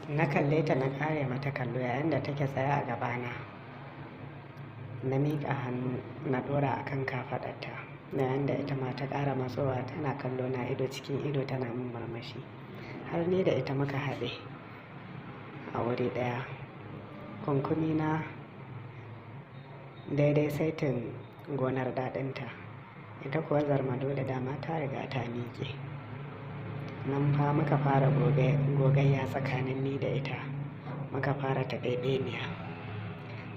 Na kalle ta na ƙare mata kallo yayin da take tsaye a gabana. Na miƙa hannu na ɗora a kan kafaɗarta yayin da ita ma ta ƙara matsowa tana kallo na ido cikin ido tana min murmushi. Har ni da ita muka haɗe a wuri ɗaya. Kunkumi na daidai saitin gonar daɗinta. Ita kuwa Zarma dole dama ta riga ta miƙe. Nan fa muka fara gogayya tsakanin ni da ita. Muka fara taɓeɓeniya.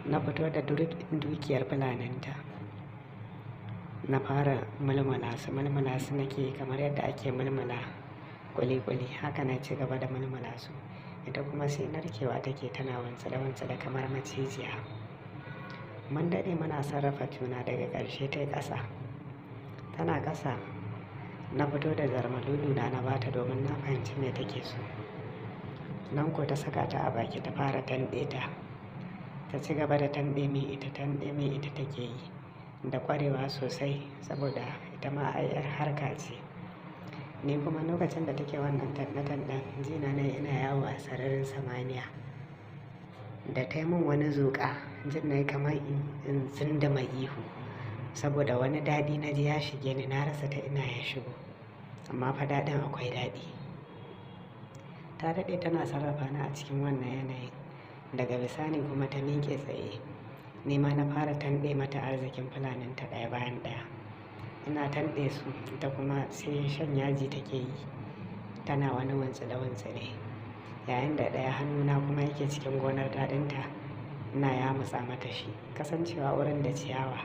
Na fito da dukiyar fulaninta. Na fara mulmula su, mulmula su nake kamar yadda ake mulmula ƙuli-ƙuli. Haka na ci gaba da mulmula su. Ita kuma sai narkewa take tana wuntsule-wuntsule kamar macijiya. Mun daɗe muna sarrafa juna, daga ƙarshe ta yi ƙasa. Tana ƙasa na fito da zarmalulu na na bata domin na fahimci me take so. Nan ko ta saka ta a baki ta fara tanɗe ta. Ta ci gaba da tanɗe min ita, tanɗe min ita take yi da ƙwarewa sosai saboda ita ma ai 'yar harka ce. Ni kuma lokacin da take wannan tanɗe-tanɗen, jina nayi ina yawo a sararin samaniya. Da ta yi min wani zuƙa, jin nayi kamar in tsinduma ihu saboda wani daɗi na ji ya shige ni, na rasa ta ina ya shigo. Amma fa daɗin akwai daɗi. Ta daɗe tana sarrafa ni a cikin wannan yanayin. Daga bisani kuma ta miƙe tsaye. Ni ma na fara tanɗe mata arzikin fulaninta ɗaya bayan ɗaya. Ina tanɗe su, ita kuma sai shan yaji take yi. Tana wani wuntsule-wuntsule. Yayin da ɗaya hannuna kuma yake cikin gonar daɗinta, ina yamutsa mata shi. Kasancewa wurin da ciyawa,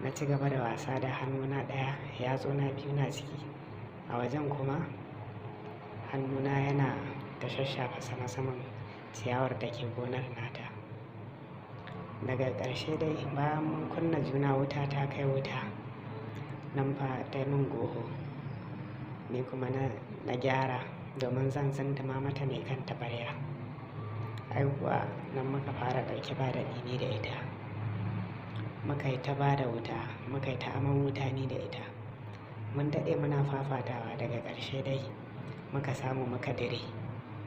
na ci gaba da wasa da hannuna ɗaya, yatsuna biyu na ciki. A wajen kuma hannuna yana ta shashafa sama-saman ciyawar da ke gonar nata. Daga ƙarshe dai bayan mun kunna juna wuta ta kai wuta, nan fa ta yi min goho. Ni kuma na gyara domin zan tsinduma mata mai kan taɓarya. Ai kuwa nan muka fara ɗauki ba daɗi ni da ita. Muka yi ta ba da wuta, muka yi ta aman wuta ni da ita. Mun daɗe muna fafatawa, daga ƙarshe dai muka samu muka dire.